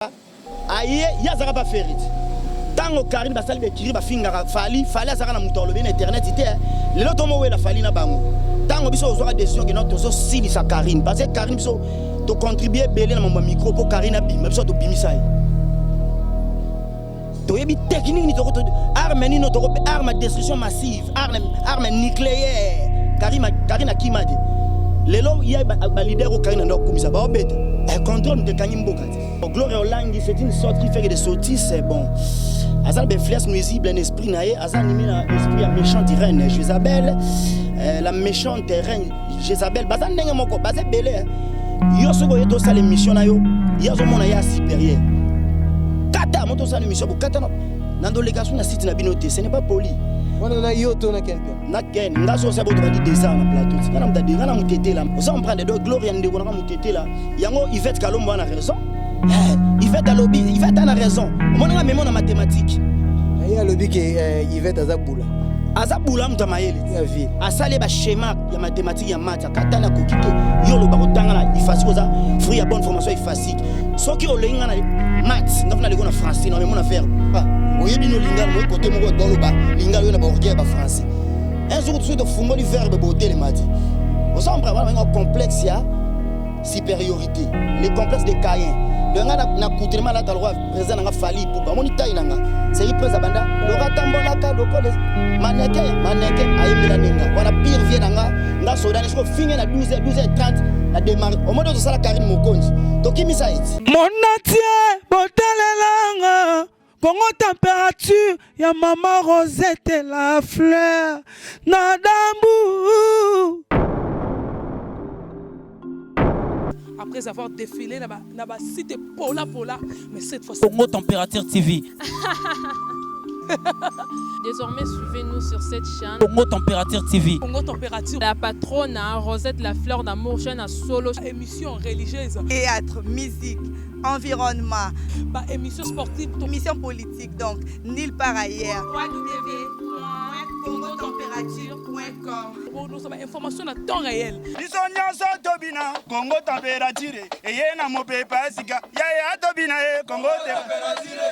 Aye ye azalaka pa ferre te tango carine basali ba ecurie bafingaka fally fally azalaka na mutu alobi na internet te lelo tomowela fally na bango tango biso ozwaka decision ke non tozosilisa carine parce que carine biso to contribue ebele na mambo ya micro po carine abima biso tobimisa ye toyebi technique nini toko arme nini toko arme destruction massive arme arme nucléaire karima karina kima te lelo ye ba leader oyo karina ndo akumisa baobeta eh, contrôle moto ekangi mboka te gloria olangi c'est une sorte qui fait que des sottises c'est bon aza na bainfluence nuisible na esprit na ye aza anime na esprit ya méchante reine jésabel euh, la méchante reine jésabel baza ndenge moko baza ebele yo soki oye tosala émission na yo ye azomona ye asupérieur kata moto osala émission bokata na ndoleka su na site na bino te ce n'est pas poli wana na yo to na ken mpe na ken nga so osala boto badi desart na plateau ti nga na moto nga na motetela oza comprendre donc gloria ndeko nanga motetela yango Yvette Kalombo ana raison eh, Yvette alobi Yvette ana raison omoni nga memo na mathématique ye alobi ke eh, Yvette aza bula aza bula moto ya mayele asali ba schéma ya mathématique ya math akatani akoki te yo oloba kotanga na ifasik oza fruit ya bonne formation ifasik soki olengi nga na math nga fana leko na français na memo na verbe ah, oyebi no lingala moye kote moko toloba lingala oyo na baorgueil ya bafrançais un jour soki tofungoli verbe botelema te oza comprendre wana benga complexe ya supériorité le complexe de Caïn donc nga na coutrement alata lokola président nanga Fally Ipupa omoni taille nanga seki président banda loka tambolaka lokola maneke maneke ayembela ndenga wana pire vie nanga nga sodani soki ofinge na 12 12 30 na démarre omoni tozosala Karine Mokonzi tokimisa eti Monatie botalelanga Congo température ya maman Rosette la fleur na dambu. Après avoir défilé na ba, na ba site pola pola, mais cette fois Congo Température TV. Désormais, suivez-nous sur cette chaîne. Congo Température TV. Congo Température. La patronne, hein, Rosette la fleur d'amour, chaîne à solo. Émission religieuse. Théâtre, musique, environnement. Ba émission sportive. Émission politique, donc nulle part ailleurs. www.congotemperature.com Nous sommes information à temps réel. biso nyonso tobina kongo temperature eye na mopepe ya sika yaya tobina ye kongo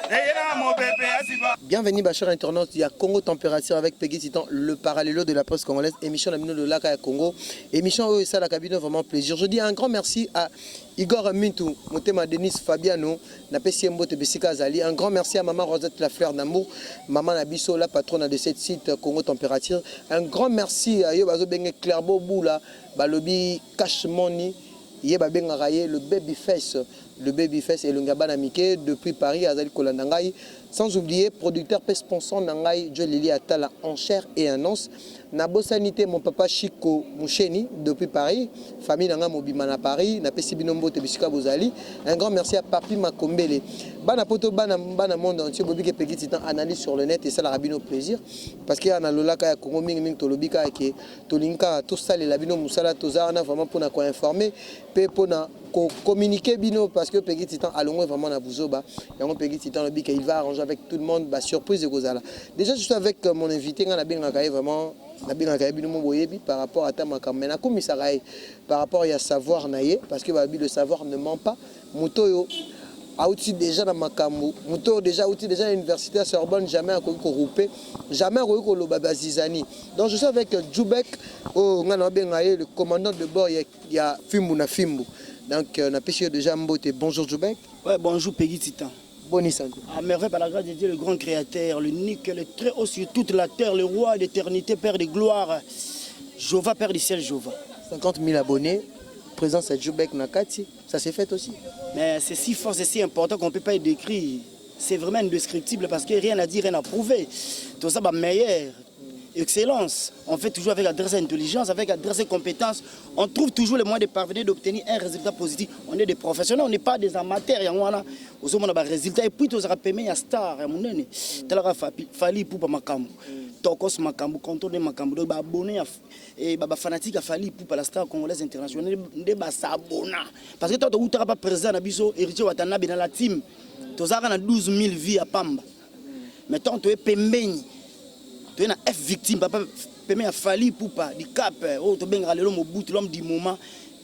eye na mopepe ya sika. Bienvenue ba chers internautes ya Congo Température avec Peggy Titan, le parallélo de la presse congolaise, émission na bino de laka ya Congo, émission oyo esalaka bino vraiment plaisir. Je dis un grand merci à Igor Mintu, motema Denis Fabiano, napesi ye mbote bisika azali. Un grand merci à maman Rosette la fleur d'amour, maman na biso la patronne de cette site Congo Température. Un grand merci à yo bazo benge Clairbeau Boula, balobi Cash Money, ye babengaka ye le baby face, le baby face elongi ya bana mike depuis Paris azali kolanda ngai. Sans oublier producteur pe sponsor na ngai Joe Lili Atala en chair et en os. Nabosani te mon papa Chico Musheni depuis Paris, famille na nga mobimba na Paris, napesi bino mbote bisika bozali. Un grand merci à Papy Makombele. Bana poto bana bana monde entier boyebi ke Peggy Titan analyse sur le net esalaka bino plaisir parce que awa na lolaka ya Congo mingi mingi tolobi kaka ke tolingi kaka tosalela bino mosala toza wana vraiment pona ko informer pe pona ko communiquer bino parce que Peggy Titan alongwe vraiment na buzoba yango Peggy Titan alobi que il va arranger avec tout le monde ba surprise ekozala déjà je suis avec mon invité nga nabengaka ye vraiment nabengaka ye bino mo boyebi par rapport ata makambo mais nakumisaka ye par rapport ya savoir na ye parce que balobi le savoir ne ment pas moto oyo auti déjà na makambo moto oyo déjà auti déjà na université ya Sorbonne jamais akoki koroupe jamais akoki koloba bazizani donc je suis avec Djoubek oyo nga nabenga ye le commandant de bord ya Ya fimbu na fimbu. Donc napesi yo dejà mbote. Bonjour Djoubek. Ouais, bonjour Peggy Titan. Boni santé? À merveille par la grâce de Dieu, le grand créateur, l'unique, le très haut sur toute la terre, le roi d'éternité, père de gloire, Jova, père du ciel, Jova. 50 000 abonnés, présence ya Djoubek na kati, ça s'est fait aussi. Mais c'est si fort, c'est si important qu'on ne peut pas décrire. C'est vraiment indescriptible parce que rien à dire, rien à prouver. Tout ça, bah, meilleur. Excellence, on fait toujours avec adresse et intelligence, avec adresse et compétence. On trouve toujours les moyens de parvenir, d'obtenir un résultat positif. On est des professionnels, on n'est pas des amateurs. Yango wana, ozomona ba résultat et puis tozalaka pembeni ya star ya monene. Talaka Fally Ipupa makambo. Tokos makambo, contrôle makambo. Donc ba abonné ya et ba fanatique ya Fally Ipupa la star congolaise internationale nde ba s'abonna. Parce que toi to utaka pa président na biso Héritier Watanabe na la team. Tozalaka na 12 000 vues ya pamba. Mais tant toye pembeni toye na F victime papa pembeni ya Fally Ipupa du Cap oyo tobengaka lelo Mobutu l'homme du moment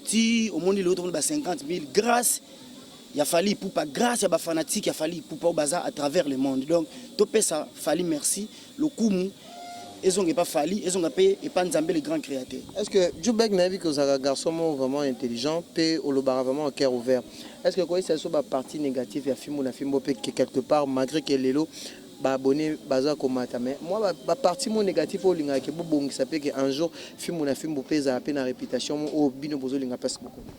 ti omoni lelo tomoni ba 50 000 grâce. Ya Fally Ipupa, grâce ya ba fanatiques ya Fally Ipupa oyo baza à travers le monde. Donc topesa Fally merci, lokumu ezonga epa Fally, ezonga pe epa Nzambe le grand créateur. Est ce que Djoubek nayebi que ozalaka garçon moko vraiment intelligent pe olobaka vraiment cœur ouvert est ce que okoyebisa biso ba partie négative ya fimbu na fimbu pe que quelque part malgre que lelo ba abonnes baza komata mais mua ba partie moko négative oyo olingaka que bobongisa pe que un jour fimbu na fimbu pe ezala pe na reputation moko oyo bino bozolinga place bokoma.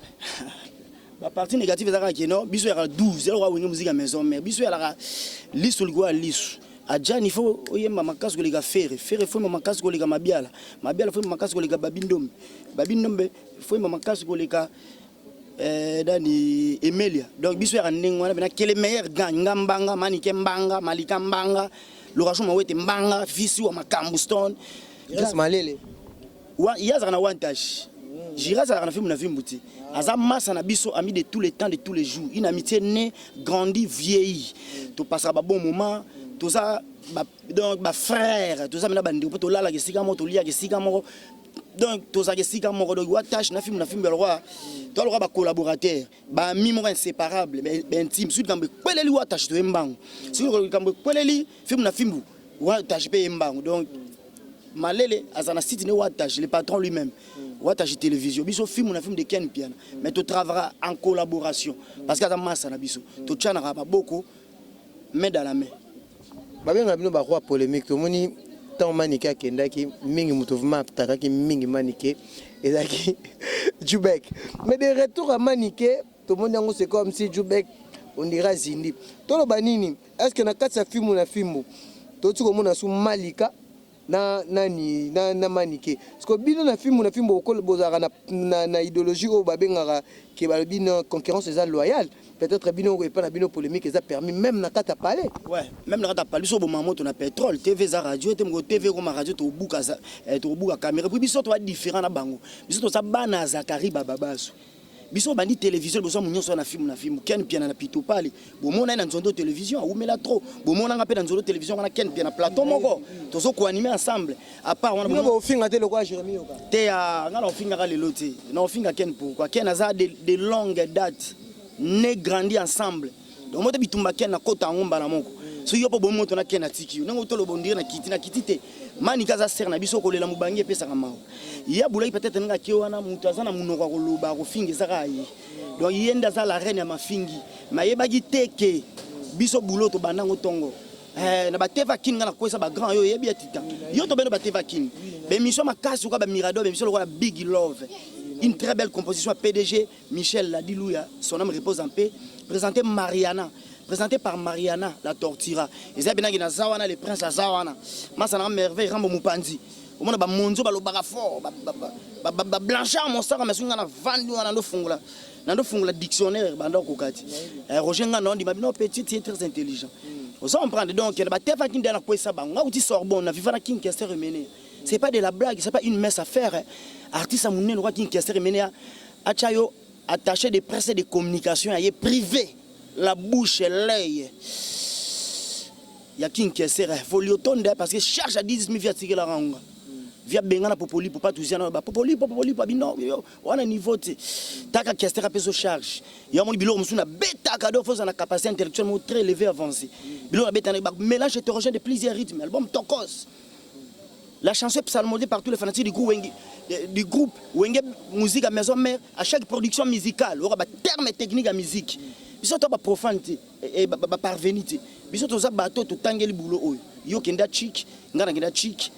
Ba partie négative eza kaka que non biso yaka 12 eloko wenge musique ya maison mère biso yalaka lisu likolo ya lisu Adjani il faut oyemba makasi koleka Ferre Ferre faut oyemba makasi koleka Mabiala Mabiala faut oyemba makasi koleka Babi Ndombe Babi Ndombe faut oyemba makasi koleka eh, nani Emelia donc biso yaka ndenge wana bena que le meilleur gagne nga mbanga Manike mbanga Malika mbanga Loration Mawete mbanga Fisi wa Makambu Stone Yes Malele Ye azalaka na one touch. Jira azalaka na fimbu na fimbu te. Aza masa na biso, ami de tous les temps, de tous les jours. Une amitié née, grandit, vieillit. To passaka ba bon moment, toza ba donc ba frères, toza mena ba ndeko po tolalaka esika moko, toliaka esika moko. Donc tozalaka esika moko donc one touch na fimbu na fimbu ya lokola toza lokola ba collaborateurs, ba amis moko inséparables, ba intime. Soki likambo ekweleli one touch toye mbangu. Soki likambo ekweleli fimbu na fimbu one touch pe ye mbangu. Donc Malele aza na site ne Watage, le patron lui-même. Watage télévision, biso film na film de Ken Piana. Mais to travaillera en collaboration parce que aza massa na biso. To tianaka maboko main dans la main. Babenga bino ba roi polemique tomoni ntango Manike akendaki mingi moto vraiment atakaki mingi Manike ezalaki Djubek mais de retour à Manike tomoni yango c'est comme si Djubek on dirait azindi toloba nini est ce que na kati ya fimbu na fimbu toti komona su Malika na nani na, na Manike parce que bino na fimbu na fimbu bozalaka na, na, na idéologie oyo babengaka ke balobi na concurrence eza loyale peut-être bino epa na bino polémique eza permis même na kati ya palais. Ouais, même na kati ya palais biso boma moto na pétrole, TV eza radio te, moko TV ekoma radio tobuka tobuka caméra puis biso toza différent na bango. Biso toza bana ya Zakari Bababaso. Biso bandi télévision liboso ya nyonso na film na film Ken Piana na Pito Pale bomona ye na nzondo télévision awumela trop bomona nga mpe na nzondo télévision wana Ken Piana plateau moko tozo koanimer ensemble à part wana bino bofinga te lokola Jérémie Yoka te ya nga na ofingaka lelo te na ofinga Ken pourquoi Ken aza de longue date né grandi ensemble donc moto bitumba Ken na kota yango mbala moko soki yo mpo bomi moto na Ken atiki yo ndenge otoloba ondire na kiti na kiti te Manika aza sœur na biso kolela mobange epesaka mawa ye abulaki peut-être ndenge ake wana moto aza na monoko ya koloba akofinga eza kaka ye donc ye nde aza la reine ya mafingi mais ayebaki te ke biso boulot tobanda yango ntongo Eh, na bateva kini nga nakwesa bagrand yo oyebi ya titan yo tobeno bateva kini baémission makasi lokola bamirador baémission lokola big love, une très belle composition ya PDG Michel Ladilouya, son âme repose en paix, présenté Mariana, présenté par Mariana la Tortura. Eza benaki na zawana le prince azawana. Masa na merveille Rambo Mupanzi. Omona ba monzo ba lobaka fort, ba ba ba, ba, ba Blanchard Mosaka mais nga na vandi wana ndo fungola. Na ndo fungola dictionnaire banda kokati. Eh, Roger nga non dit non petit tu es très intelligent. Ozo comprendre donc ba tefa ki ndana kwesa bango. Nga kuti Sorbonne na viva na King Kester Emene. C'est pas de la blague, c'est pas une messe à faire. Hein. Artiste munene roi King Kester Emene atia yo attaché de presse et de communication ya ye privé la bouche et l'œil ya King Kester foliotonde parce que charge à 10 000 via tikelaka nga via bengana popolipo pa tuziana ba popolipo popolipo abino wana niveau te taka Kester apeso charge ya moni biloko mosusu na betaka do faut na capacité intellectuelle moko très élevée avancée biloko na betana ba mélange hétérogène de plusieurs rythmes album tokos. La chanson est psalmodiée par tous les fanatiques du groupe Wenge, du groupe Wenge Musique à Maison Mère, à chaque production musicale, il y aura des termes techniques à musique. Biso to ba profane te, et ba ba parvenu te. Biso toza bato to tangeli boulot oyo. Yo kenda chic, nga na kenda chic.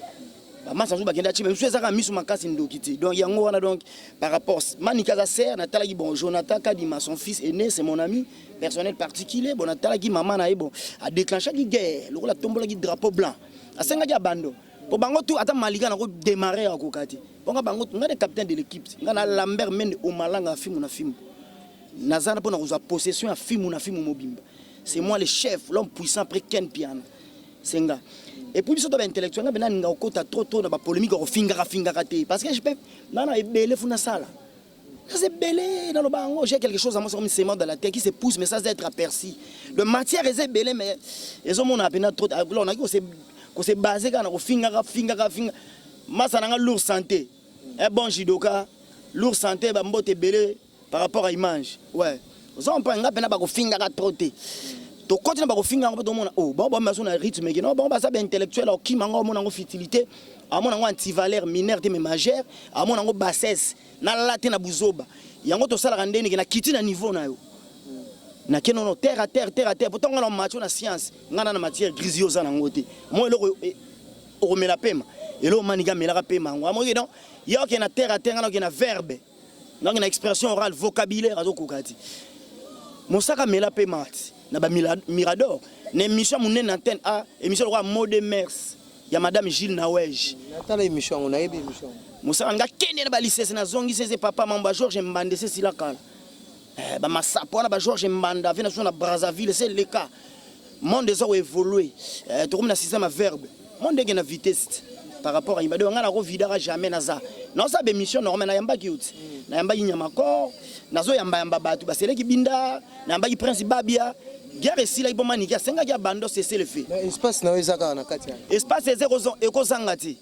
Ba masa ba kenda chic, mais biso ezaka miso makasi ndoki te. Donc yango wana donc par rapport Manika za sœur natalaki bon Jonathan Kadima son fils aîné, c'est mon ami personnel particulier. Bon natalaki maman na ye bon a déclenché guerre, lokola tombolaki drapeau blanc. Asengaki abando po bango tout ata Malika nako démarrer akoka te bonga bango nga de capitaine de l'équipe nga na Lambert Mende Omalanga fimu na fimu naza na pona kozwa possession ya fimu na fimu mobimba c'est moi le chef, l'homme puissant après Ken Piana c'est nga. Et puis biso to ba intellectuel nga bena ninga okota trop trop na ba polémique ko fingaka fingaka te parce que je peux nana ebele funa sala. Naza ebele naloba yango, j'ai quelque chose à moi, c'est comme une semence dans la terre qui se pousse mais sans être aperçu. De matière eza ebele mais ezomona pena trop. Alors naki kose kose baser kaka na kofingaka fingaka finga. Masa nanga lourd santé. Un bon judoka, lourd santé ba mbote ebele par rapport à image. Ouais. Ozo comprendre nga pena bakofingaka trop te. Tokoti na bakofinga yango mpo tomona oh bango bamema so na rythme ke non bango baza ba intellectuel okima yango omona yango futilité amona yango antivaleur mineure te mais majeure amona yango bassesse nalala te na buzoba yango tosalaka ndeni ke nakiti na niveau na yo nake nono terre à terre terre à terre pourtant nga na match na science nga na na matière grise yo oza nango te moi eloko eh, okomela pema eloko manika amelaka pema yango amoki donc yo okende na terre à terre nga na okende na verbe Donc na expression orale vocabulaire azokoka ti. Mosaka mela pe mati na ba Mirador na émission munene na antenne A émission lokola mot de mers ya madame Gilles Nawej. Natala émission yango nayebi émission yango. Mosaka nga kende na ba lisese na zongi sese papa mambo ya Georges Mbande se sila kala. Eh, ba masapo wana ba Georges Mbanda vena na Brazzaville c'est le cas. Monde eza ko évoluer. Eh, tokomi na système ya verbe. Monde eke na vitesse par rapport à Ibado nga nako vidaka jamais naza. Naosa ba émission normale nayambaki yo ti. Nayambaki Nyamakor, nazo yamba yamba bato baseleki binda, nayambaki Prince Babia. Guerre esilaki mpo Manike asengaki abando cessez le feu. Mais espace na yo eza kaka na kati ya. Espace eza ekozanga te.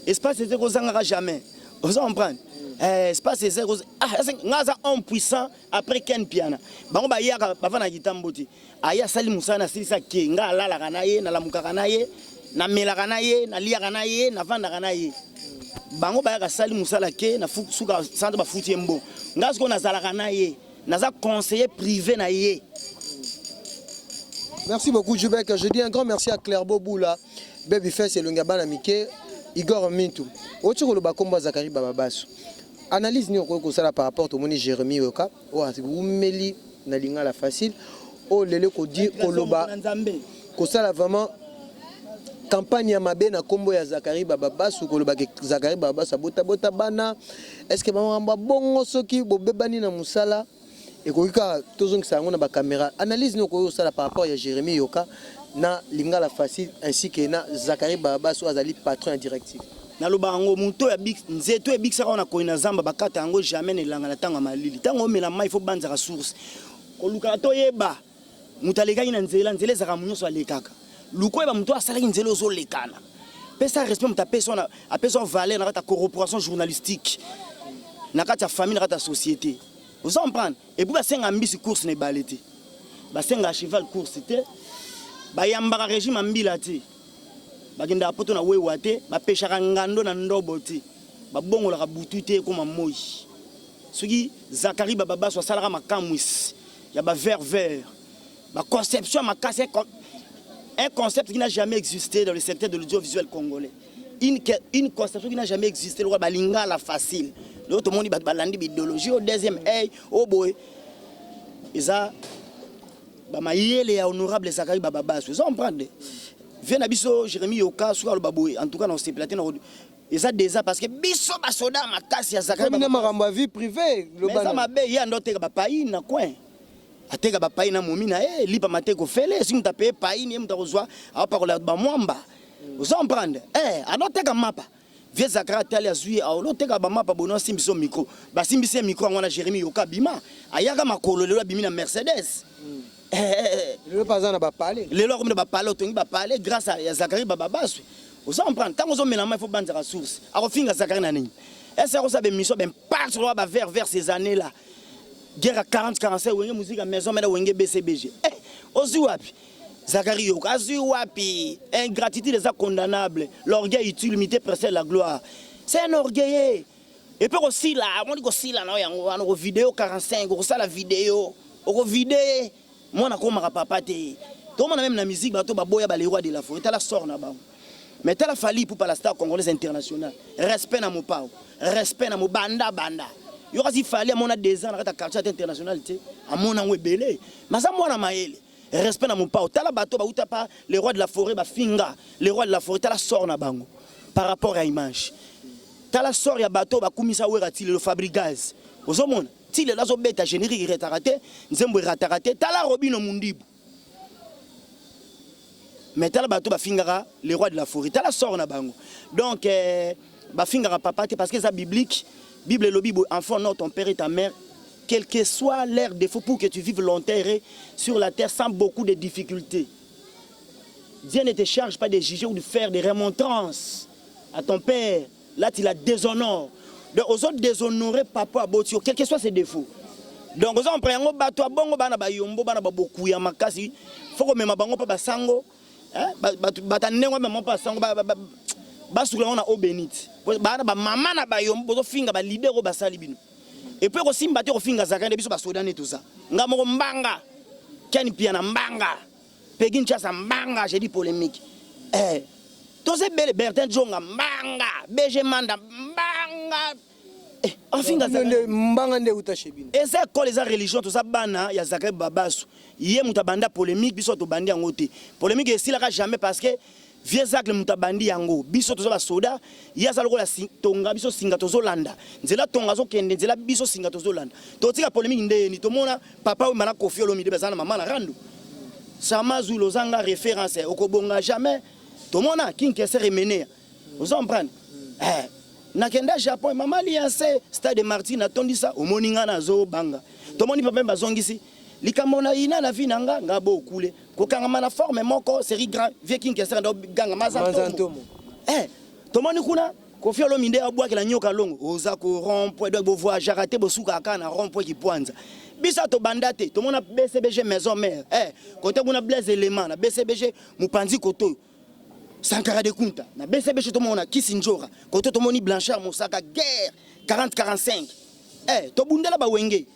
Espace eza ekozangaka jamais. Ozo comprendre? Eh, espace eza ah, nga aza homme puissant après Ken Piana. Bango bayaka bavanda kitambo te. Aye asali mosala na asilisi ake nga alalaka na ye nalamukaka na ye namelaka na ye naliaka na ye navandaka na ye bango bayaka asali mosala ke na suka centre bafuti ye mbongo nga sikoyo nazalaka na ye naza conseiller privé na ye. Merci beaucoup Jubek. Je dis un grand merci à Clairbeau Boula, Baby Face elongi ya bana mike, Igor Mintu. Oti koloba kombo ya Zakari Bababasu. Analyse nini okoki kosala par rapport tomoni Jérémie Yoka oyo awumeli na lingala facile oyo lelo kodi koloba kosala vraiment campagne ya mabe na kombo ya Zakari Bababasu koloba ke Zakari Bababasu abota bota bana est ce que makambo ya bongo soki bobebani na musala ekoki kaka tozongisa yango na ba camera analyse nini okoki kosala par rapport ya Jérémie Yoka na lingala facile ainsi que na Zakari Bababasu azali patron ya directive. Naloba yango moto ya bik nzete oyo ebikisaka yo na koni na zamba bakata yango jamais na elanga na tango ya malili tango omela mayi faut banzaka source kolukaka toyeba moto alekaki na nzela nzela ezalaka moto nyonso alekaka luka oyeba moto oyo asalaki nzela ozolekana pesa respect moto apesa yo apesa yo valeur na kati ya corporation journalistique na kati ya famille na kati ya société ozo comprendre et puis basenga mbisi course na ebale te basenga cheval course te bayambaka régime ya mbila te Bakendaka poto na wewa te, ba peshaka ngando na ndobo te, ba bongolaka butu te ekoma moyi. Soki Zacharie Bababasu asalaka makamwisi ya ba vers vers, ba conception ya makasi, un concept qui n'a jamais existe dans le secteur de l'audiovisuel congolais. Une, une conception qui n'a jamais existé lokola ba lingala facile. Lelo tomoni bato balandi ba idéologie au deuxième œil, au boye. Eza Ba mayele ya honorable Zacharie Bababasu. Ozo comprendre? Vieux na biso Jérémie Yoka soki aloba boye en tout cas na osepela te na eza déjà parce que biso ba soda makasi ya Zacharie Bina makambo ya vie privée loba eza mabe ye ando ateka ba payi na coin ateka ba payi na momi na ye lipa mateko fele soki moto apaye payi ye moto akozwa apakola ba mwamba ozo comprendre eh ando ateka mapa Vieux Zakara atali azui ye aolo oteka ba mapa bono asimbi so micro basimbisi ye micro yango wana Jeremie yoka abima ayaka makolo lelo abimi na Mercedes eh, eh, eh. lelo pe aza na ba palais lelo akomi na ba palais otongi ba palais grâce à ya Zakari Bababaswe ozo comprendre ntango ozomela mai faut banzaka source akofinga Zakari na nini est-ce akosala ba émission ba impact lokola ba vers vers ces années là guerre ya 40 45 wenge musique ya maison mena wenge BCBG eh ozwi wapi Zacharie Yoka azui wapi? Ingratitude eza condamnable. L'orgueil tue, l'humilité précède la gloire. C'est un orgueilleux. Et puis kosila, amoni kosila na yango wana ko video 45, okosala video, oko vide mwana akomaka papa te. Tomona même na musique bato baboya ba les rois de la forêt, tala sort na bango. Mais tala Fally Ipupa la star congolaise internationale. Respect na Mopao, respect na Mobanda banda. Yo kasi Fally amona deux ans na kati ya quartier international te, amona yango ebele. Mais aza mwana mayele. Respect na mopao tala bato bauta pa le roi de la forêt bafinga le roi de la forêt tala sort na bango par rapport ya image tala sort ya bato bakumisa wera ti lelo fabrigaz ozomona ti lelo azobeta générique eretaka te nzembo erataka te tala robino mundibu mais tala bato bafingaka le roi de la forêt tala sort na bango donc eh, bafingaka papa te parce que eza biblique bible elobi boye enfant non ton père et ta mère Quel que soit leur defaut pour que tu vives longtemps heureux sur la terre sans beaucoup de difficultés. Dieu ne te charge pas de juger ou de faire des remontrances à ton père. Là, tu la déshonores. Donc, aux autres déshonorer papa aboti yo, quel que soit ses défauts. Donc oza comprendre yango bato ya bongo bana bayombo bana babokuya makasi fo komema bango mpe basango bato bato ya ndenge wana mema mpe basango basukula bango na eau bénite. Bana bamama na bayombo bozofinga baleader oyo basali bino et puis ekosimba te kofinga zaka nde biso basoda nde toza nga moko mbanga Ken Piana mbanga Peggy Nchasa mbanga j'ai dit polémique eh toza ebele Bertin Djonga mbanga BG Manda mbanga eh afinga Bino nde mbanga nde euta chez bino. Eza ekole eza religion toza bana ya Zagreb Babasu ye moto abanda polémique biso tobandi yango te polémique esilaka jamais parce que vieux Zacle moto abandi yango biso toza basoda ye aza lokola tonga biso singa tozolanda nzela tonga azokende nzela biso singa tozolanda totika polémique ndeni tomona papa oyo na Koffi Olomide baza na mama na rando Sama Zulu ozanga référence okobonga jamais tomona King Kester Emenea ozo comprendre eh nakenda Japon mama liance stade Martin natondisa omoni nga nazobanga tomoni papa bazongisi likambo na ina na vie na nga nga bokule kokangama na forme moko série grand vieux King Kester ndo ganga maza Maza ntomo ntomo. eh tomoni kuna Koffi Olomide abwakela nyoka longo oza ko rond-point donc bovoyageaka te bosukaka kaka na rond-point kipwanza biso tobanda te tomona BCBG maison mère eh kote kuna Blaise Element na BCBG mopanzi kotoyo Sankara de Kunta na BCBG tomona Kisi Njora kote tomoni Blanchard Mosaka guerre 40 45 eh tobundela bawenge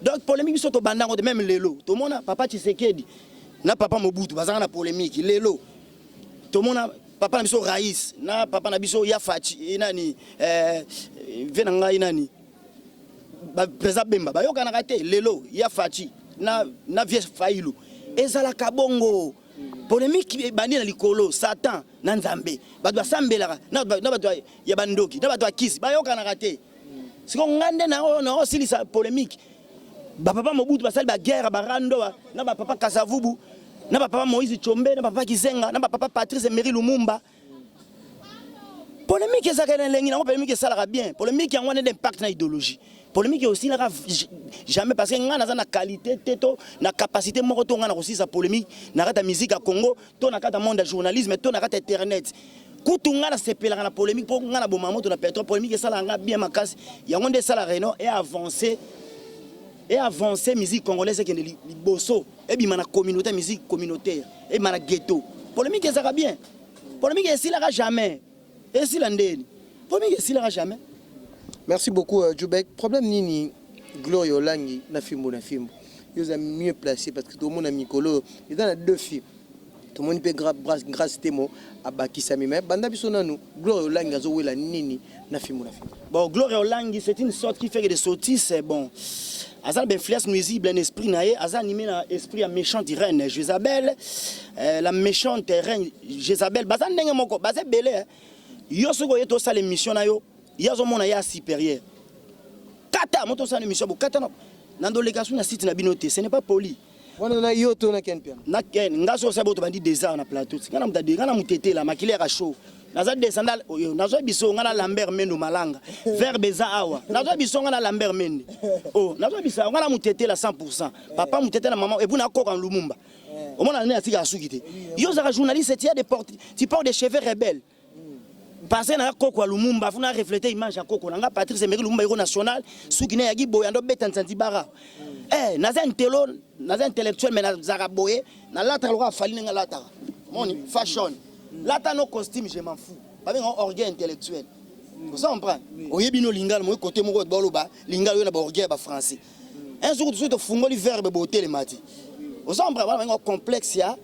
donc polémique biso tobanda yango te même lelo tomona papa Tshisekedi na papa Mobutu bazanga na polémique lelo tomona papa na biso Raïs na papa na biso Yafachi nani eh, ve na ngai nani ba président Bemba bayokanaka te lelo Yafachi na vieux Fayulu ezalaka bongo polémique ebandi na likolo Satan na Nzambe bato basambelaka na bato ya bandoki na bato ya kisi bayokanaka te siko nga nde naosilisa polémique bapapa Mobutu basali baguerre barando na bapapa Kasavubu na bapapa Moïse Tshombe na bapapa Kizenga na bapapa Patrice Emery Lumumba polémique ezalaka na elengi nango polémique esalaka bien polémique yango wana nde impact na idéologie polémique osilaka jamais parce que nga naza na qualité te to na capacité moko to nga na kosilisa polémique na kati ya musique ya Congo to na kati ya monde ya journalisme to na kati ya internet kutu nga nasepelaka na polémique mpo nga na boma moto na pétrole polémique esalaka nga bien makasi yango nde esalaka eno e avance e avance musique congolaise ekende liboso ebima na communauté musique communautaire ebima na ghetto polémique ezalaka bien polémique esilaka jamais esila ndeni polémique esilaka jamais. Merci beaucoup Djoubek. Problème nini Gloria Olangi na fimbo na fimbo. Yo oza mieux placé parce que tomona mikolo eza na deux filles. Tomoni mpe Grâce Temo abakisami mais banda biso nanu Gloria Olangi azowela nini na fimbo na fimbo. Bon, Gloria Olangi, c'est une sorte qui fait que des sottises, c'est bon. Aza na influence nuisible, un esprit na ye, aza animé na esprit ya méchante reine Jézabel, la méchante reine Jézabel, baza ndenge moko, baza ebele, hein. Yo soki oye tosala émission na yo, ye azomona ye supérieur. Kata moto osala émission bo kata na ndoleka su na site na bino te, ce n'est pas poli. Wana na yo to na Ken Piana. Na Ken, nga so osala boto bandi désert na plateau. Nga na mutade, nga na mutetela makili ya chaud. Naza descendant oyo nazwa biso nga na Lambert Mende Malanga. Verbe eza awa. Nazwa biso nga na Lambert Mende. Oh, nazwa biso nga na mutetela 100%. Papa mutetela maman et puis na koka Lumumba. Omona ne atika asuki te. Yo zaka journaliste tu as des portes, tu portes des cheveux rebelles. Parce que na koko ya Lumumba funa refléter image ya koko na nga Patrice Emery Lumumba héros national suki na yaki boya ndo beta nsanzi bara. Eh, naza intello, naza intellectuel mais nazaka boye, na lataka lokola Fally ndenge alataka. Moni fashion. Lata no costume je m'en fous. Babenga orgueil intellectuel. Oza comprendre? Oyebi no lingala moyi côté moko baloba lingala oyo na ba orgueil ba français. Un jour soki tofungoli verbe botelema te. Oza comprendre? Wana babenga complexe ya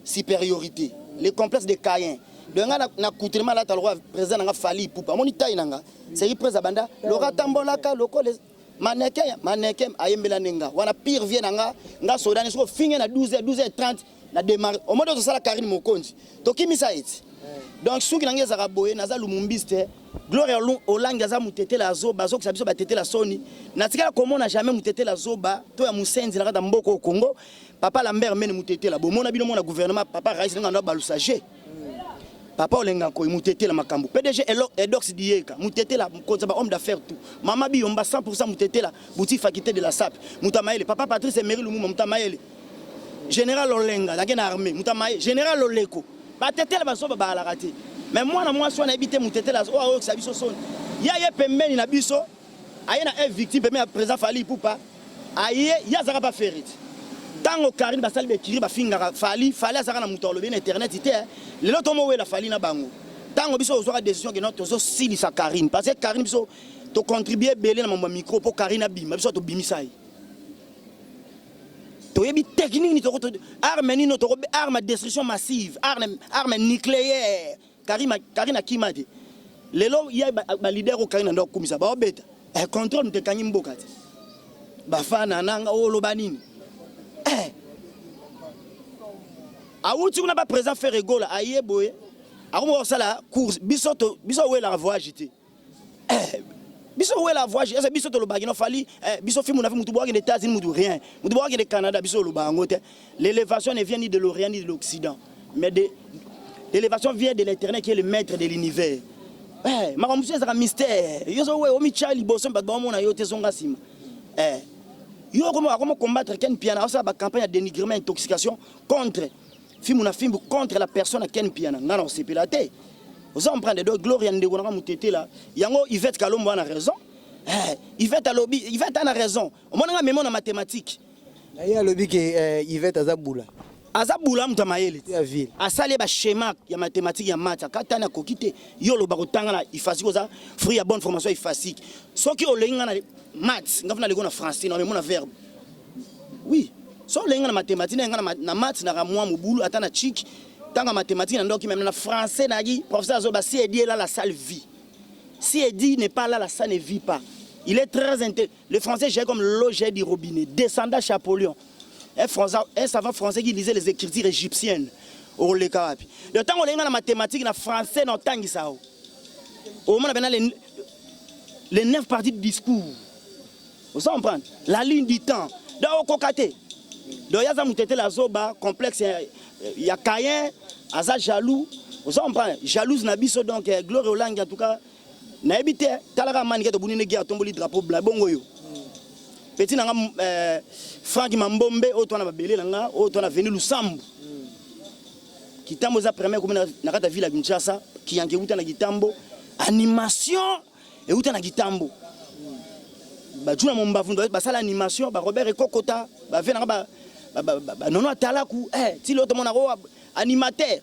supériorité. Le complexe de Caïn. Donc nga na coutrement lata lokola président nanga Fally Ipupa. Amoni taille nanga. C'est président banda loka tambolaka lokola mannequin mannequin ayembela nenga. Wana pire vie nanga nga sodani soko finge na 12h 12h30 na démarre. Au moins tosala Karine Mokonzi. Tokimisa eti. Donc soki nanga ezaka boye naza lumumbiste. Gloria Olangi aza mutetela azoba azokisa biso batetela soni. Natikala komona jamais mutetela zoba to ya musenzi na kata mboko au Congo. Papa Lambert Mene mutetela bomona bino mona gouvernement papa Raïs nga ndo balusa G. Papa Olenga Nkoy mutetela makambo. PDG Edox Dieka mutetela konza ba homme d'affaires tout. Mama Biyomba 100% mutetela boutique faculté de la SAP. Mutamaele papa Patrice Emery Lumumba mutamaele. Général Olenga na na armée mutamaele Général Oleko. Batetela bazoba baalaka te. Mais mwana mwasi wana yebi te mutetela oyo ayokisa biso soni. Ya ye pembeni na biso aye na un victime pembeni ya président Fally Ipupa. Aye ye azalaka pa Ferre te. Tango Carine basali ba ecurie bafingaka Fally, Fally azalaka na mutu alobi na internet te. Lelo tomowela Fally na bango. Tango biso tozwaka decision que non tozosilisa Carine parce que Carine biso to contribuer ebele na mambo ya micro po Carine abima biso tobimisa ye. Toyebi technique nini toko arme nini toko arme destruction massive, arme arme nucléaire. Karima Karine akima te. Lelo ye ba leader oyo Karine ando akumisa ba obeta. Eh contrôle moto ekangi mboka te. Bafana nanga oloba nini? Eh. Awuti kuna ba président Ferre Gola aye boye. Akomi kosala course biso to biso welaka voyage te. Eh, biso wela voyage eza biso tolobaki no fali eh, biso fimu na fi mutu bwakende États-Unis mutu rien mutu bwakende Canada biso oloba yango te. L'élévation ne vient ni de l'Orient ni de l'Occident, mais de l'élévation vient de l'Éternel qui est le maître de l'univers. Eh, makambo mosusu ezalaka mystère. Yo so we omitya liboso bato baomona yo te zonga nsima. Eh, yo okoma akoma combattre Ken Piana osala ba campagne ya dénigrement intoxication contre fimbu na fimbu contre la personne ya Ken Piana nga na osepela te. Oza comprendre donc Gloria ndeko nanga mutetela yango Yvette Kalombo ana raison. Eh, Yvette alobi Yvette ana raison. Omona nga memo na mathématique. Na ye alobi ke eh, Yvette aza bula. Aza bula moto ya mayele. Ya ville. Asali ye ba schéma ya mathématique ya maths akatani akoki te. Yo oloba kotanga na IFASIC oza fruit ya bonne formation ya IFASIC. Soki olengi nga na maths nga fana leko na français na memo na verbe. Oui. So olengi nga na mathématique na nga na maths na mwa mobulu ata na chic tanga mathématique na ndoki même na français na ki professeur azo ba si Eddie est là la salle vit. Si Eddie n'est pas là la salle ne vit pas. Il est très intelligent. Le français gère comme l'eau gère du robinet. Descendant Champollion. Un, français, un savant français qui lisait les écritures égyptiennes. Oleka wapi. Le temps olenga na mathématiques na français na otangisa o. Omona bena les les neuf parties du discours. Vous comprenez? La ligne du temps. Donc okoka te. Donc yaza mutetela azoba complexe ya Caïn, aza jaloux. Vous comprenez? Jalouse na biso donc Gloire Olangi en tout cas Nayebi te, tala kaka Manike tobuni ne guerre atomboli drapeau blanc bongo yo. Petit na nga euh, Franck Mambombe oyo toana babele na nga oyo toana venu Lusambu. Kitambo eza première commune na kati ya ville ya Kinshasa, Kiyanke euta na Kitambo, animation euta na Kitambo. Bajuna Mombavu basala animation, ba Robert Ekokota, ba ve na nga ba ba, ba, ba Nono Atalaku, eh ti loto mona ko animateur.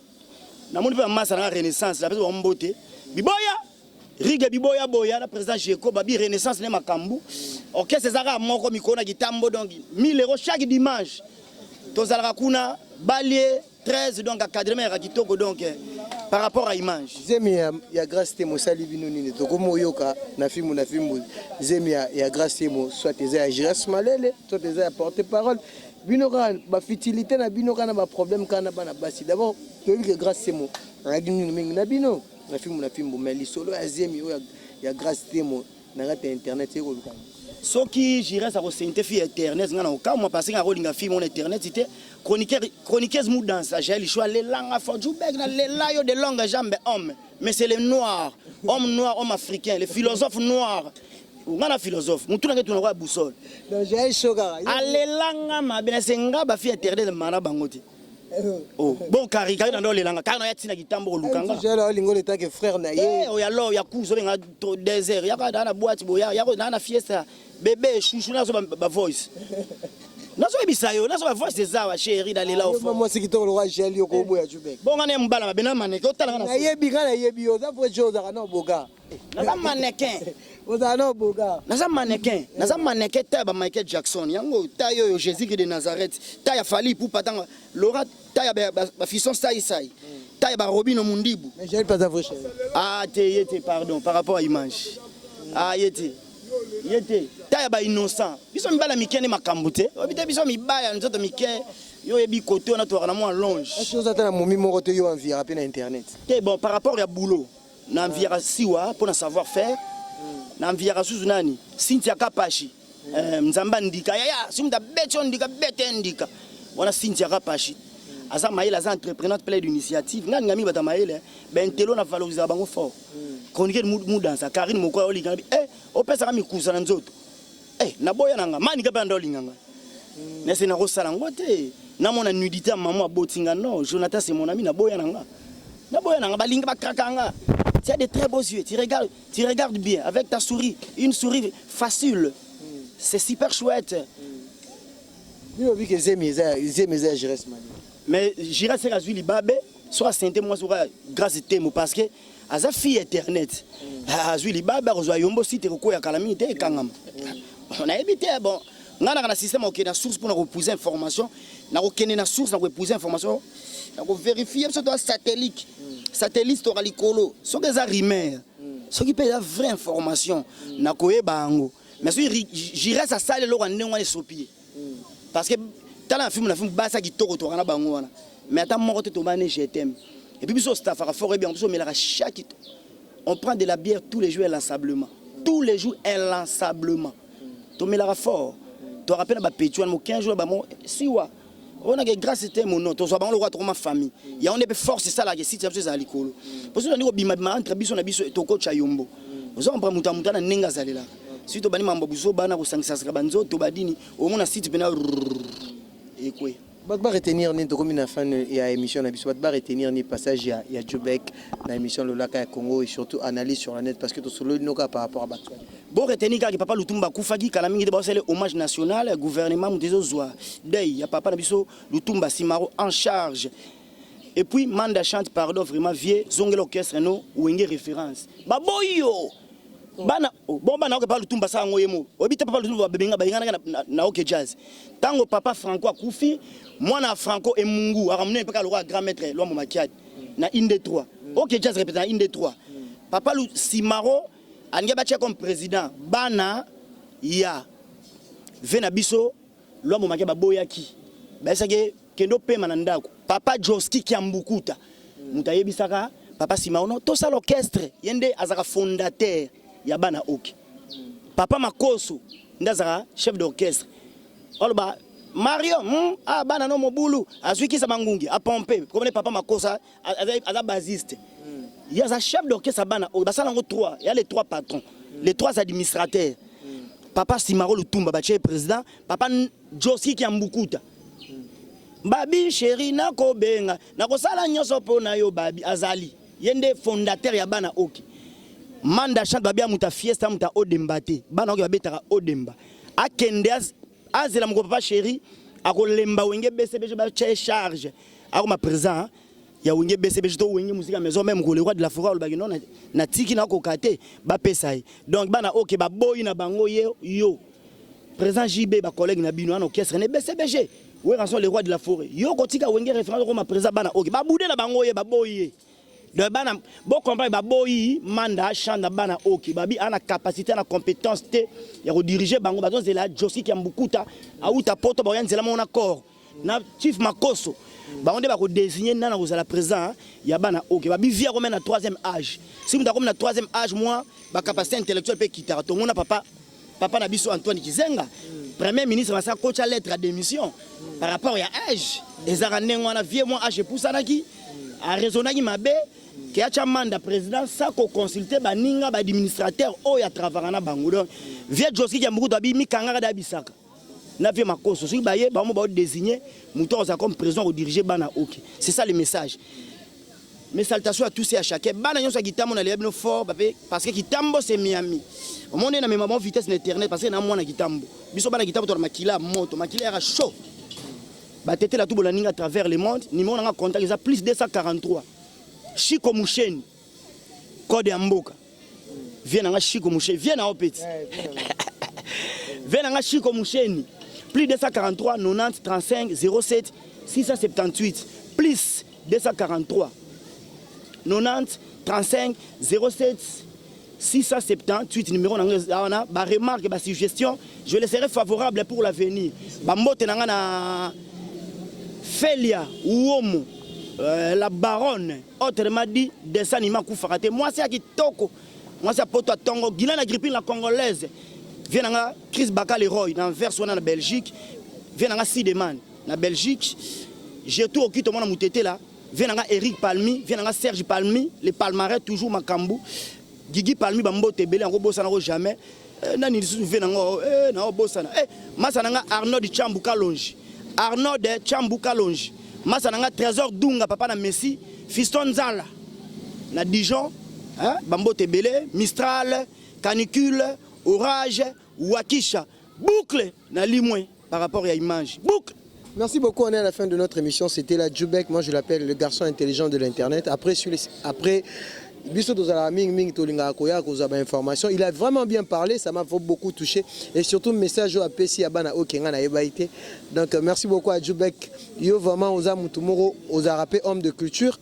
Namoni pe ba masta nanga renaissance napesi bango mbote biboya rigue biboya boya na president Jeko babi renaissance nde makambu orchestre eza kaka moko mikolo na kitambo donc 1000 euros chaque dimanche tozalaka kuna balie 13 donc encadrement yaka kitoko donc par rapport à image. Zemi ya, ya Grace Temo esali bino nini? Tokomi oyoka na fimbu na fimbu zemi ya, ya Grace Temo soit eza ya Gires Malele soit eza ya porte parole Bino kaka ba futilite na bino kaka na ba problème kaka na bana basi. D'abord toyebi que Grace Temo ayaki mingi mingi na bino na fimbu na fimbu mais lisolo ya zemi oyo ya Grace Temo na kati ya internet eye koluka nini? Soki Giresse ako sente fille ya internet nga na kokamwa parce que nga kolinga fille moko na internet te. Chroniqueur chroniqueuse Mudansa Jael Show alela nga fort Djoubek na lela yo de longue jambe homme mais c'est le noir homme noir homme africain le philosophe noir nga na philosophe mutu na ngai tuna kwa boussole Donc Jael Show kaka. Alela nga mabe na se nga ba fille interdite mana bango te. Oh, bon kari kari na ndo lela nga kari na ya tina kitambo koluka nga. Jael olingo le tant que frère na ye. Eh oya lo ya kuzo benga désert ya ka na boîte boya ya na na fiesta bébé chouchou na zo ba, ba voice. Nazo yebisa yo nazo ba voice eza wa chérie na lela ofo. Moi c'est kitoko lokwa Jael yo ko boya Jubek. Bon nga na mbala mabe na maneke otala nga na. Nayebi nga nayebi yo oza vrai jo ozaka na boga. Naza mannequin. Ozala na boga. Naza mannequin. Naza mannequin ta ba Michael Jackson. Yango ta yo yo Jésus de Nazareth. Ta ya Fally Ipupa tanga Laura ta ya ba, ba fisson sai sai. Ta ya ba Robino Mundibu. Mais j'ai pas vrai chéri. Ah te yete pardon par rapport à image. Ah yete. Yete. Ta ya ba innocent. Biso mibala mike ne makambo te. Obite biso mibaya nzoto mike. Yo yebi kote wana to na mwa longe. Est-ce que oza na momi moko te yo enviera pe na internet? Te bon par rapport ya boulot. Na enviaka siwa pona savoir faire na enviaka susu nani Cynthia Kapashi eh, nzambe ndika yaya si mutu abeti yo ndika beta ye ndika wana Cynthia Kapashi aza mayele aza entrepreneur plein d'initiative nga ninga mingi bato ya mayele bentelo na valorisaka bango fort chroniqueur mudansa Karine Mokoya olinga eh opesaka mikusa na nzoto Eh, naboya na nga manika mpe anda olinga nga nese nakosala yango te namona nudité ya mama aboti nga non Jonathan c'est mon ami naboya na nga naboya na nga balingi bakraka nga. Tu as de très beaux yeux, tu regardes bien avec ta souris, une souris facile, c'est super chouette. Bino lobi ke zemi eza zemi eza ya Giresse Mali. Mais Giresse azwi libabe soit sente mwasi oka grâce temo parce que aza fille internet. Azwi libabe akozwa yombo site kokoya kala mingi te ekangama. Nayebi te bon nga naka na système okende na source mpona kopuise information, nakokende na source na koepuise information, na koverifie biso toa satellite satellite toka likolo soki eza rumeur soki mpe eza vraie information nakoyeba yango. Mais soki Giresse asali eloko ya ndenge wana esopi ye parce que tala na film na film basi ya kitoko toka na bango wana mais ata moko te tobani je t'aime. Et puis biso staffaka fort ebi yango biso omelaka chaque, on prend de la bière tous les jours inlassablement, tous les jours inlassablement tomelaka fort toka mpe na bapeti wana mo 15 jours bango siwa onake grâce te mono tozwa bango lokola tokoma famille yango nde mpe force esalaka esiti ya biso ezala likolo mpo soki tandi kobimabima entre biso na biso tokotya yombo oza comprendre moto ya moto ana ndenge azalelaka soki tobandi mambo buzo bana kosangisasaka banzoto badini omona site mpena ekwe. Bato ba retenir nini? Tokomi na fin ya émission na biso. Bato ba retenir nini passage ya Djobek na émission Lolaka ya Congo et surtout analyse sur la net parce que tosololi noka par rapport à bato. Bo retenir kaka papa Lutumba akufaki kala mingi te, baosala hommage national, gouvernement moto ezozwa deuil ya papa na biso Lutumba Simaro en charge. Et puis Manda chante pardon vraiment vieux zongela orchestre no Wenge référence baboyi yo bana oh, bon bana oke papa Lutumba sala ngo ye mo oyebi te papa Lutumba babenga babenganaka na, na, na oke jazz tango papa Franco akufi mwana ya Franco emungu akamunene mpe kaka lokola grand maître Lwambo Makiadi na inde 3 oke jazz répète na inde 3 papa Lu, Simaro alingi batia comme président bana ya ve na biso Lwambo Makiadi baboyaki bayesaki kende opema na ndako. Papa Joski Kiambukuta moto ayebisaka papa Simaro no tosala orchestre, ye nde azalaka fondateur ya bana oke. Papa Makoso nde azalaka chef d'orchestre. Oloba Mario ah bana no mobulu azwi kisa mangungi apompe komone papa Makoso aza basiste. Ye aza chef d'orchestre ya bana oyo basala yango 3 ya les 3 patrons, les 3 administrateurs. Papa Simaro Lutumba batie président, papa Joski Kiambukuta Babi chéri nakobenga nakosala nyonso mpo na yo Babi azali ye nde fondateur ya bana oki. Manda chante Babi amuta fiesta amuta odemba te bana oki babetaka odemba akende azela moko papa chéri akolemba Wenge BCBG batia ye charge akoma président ya Wenge BCBG to Wenge Musica Maison même ko le roi de la forêt alobaki non natiki nakoka te bapesa ye. Donc bana oke baboyi na bango ye yo président JB ba collègue na bino ana orchestre ne BCBG Werrason le roi de la forêt yo kotika Wenge référence koma président bana oke babude na bango ye baboyi ye. Donc bana bo comprendre baboyi Manda chanda bana oke babi ana capacité na compétence te ya ko diriger bango bazozela Joski Kiambukuta auta poto baoya nzela moko na corps na chief Makoso bango nde bako désigner nana kozala président ya bana oke babi via comme na troisième âge si mutu akomi na troisième âge moi ba capacité intellectuelle pe kitaka tomona papa papa na biso Antoine Kizenga premier ministre basa kocha lettre à démission par rapport ya âge ezaka ndenge wana vieux moi âge epusanaki araisonnaki mabe ke atia manda président sa ko consulter baninga ba administrateur oyo atravaka na bango. Donc vieux Joski Kiambukutu abi mikangaka da bisaka na vieux Makoso soki baye bango bao désigner moto akozala comme président kodiriger bana oke. C'est ça le message. Mes salutations à tous et à chacun. Bana nyonso ya Kitambo na lela bino fort bape parce que Kitambo c'est Miami. Omoni na mema bon vitesse na internet parce que na mwana Kitambo. Biso bana Kitambo to na makila moto, makila ya chaud. Ba tete la tout bola ninga à travers le monde. Numéro nanga contact eza plus 243. Chico Musheni. Code ya mboka. Viens nanga Chico Musheni, viens na opeti. Viens nanga Chico Musheni. Plus 243 90 35 07 678 plus 243 90 35 07 678 numéro nanga wana ba remarque ba suggestion je le serai favorable pour l'avenir. Ba mbote nanga na Felia Uomo la baronne autrement dit dessin animé akufaka te mwasi ya kitoko mwasi ya poto atongo Guylaine Agrippine la congolaise vie nanga Chris Bakali Roy na Anvers wana na Belgique vie nanga Sideman na Belgique je tout okito mwana mutetela vie nanga Eric Palmi vie nanga Serge Palmi le palmarès toujours makambu Gigi Palmi ba mbote ebele yango bosana ko jamais nani lisusu vie nanga na bosana masa nanga Arnaud Chambu Kalonji Arnaud Chambu Kalonji masa nanga Trésor Dunga papa na Messi Fiston Nzala na Dijon hein ba mbote ebele Mistral canicule orage Wakisha boucle na Limwe. Par rapport ya image boucle. Merci beaucoup, on est à la fin de notre émission. C'était la Djoubek, moi je l'appelle le garçon intelligent de l'internet. Après, sur les... après biso tozalaka mingimingi, tolingaka koya kozwa bainformation. Il a vraiment bien parlé, ça m'a beaucoup touché, et surtout message oyo apesi ya bana oyo kenga nayeba te. Donc merci beaucoup à Djoubek. Yo vraiment oza mutu moko ozalaka mpe homme de culture,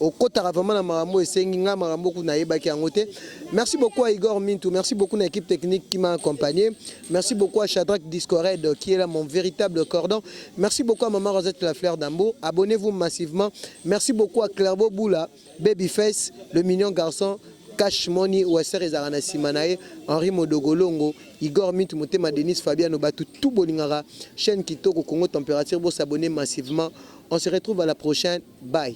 okotaka vraiment na makambo esengi nga makambo kuna nayebaki yango te. Merci beaucoup à Igor Mintu, merci beaucoup na équipe technique qui m'a accompagné, merci beaucoup à Shadrach Discored qui est là, mon véritable cordon, merci beaucoup à Maman Rosette La Fleur d'Ambo. Abonnez-vous massivement. Merci beaucoup à Clairbeau Boula, Babyface, le mignon garçon, Cash Money Waser ezalaka na nsima na ye, Henri Modogolongo, Igor Mintu, Motema Denis Fabiano. Bato tout bolingaka chaîne kitoko Congo Température, bosabonner massivement. On se retrouve à la prochaine, bye.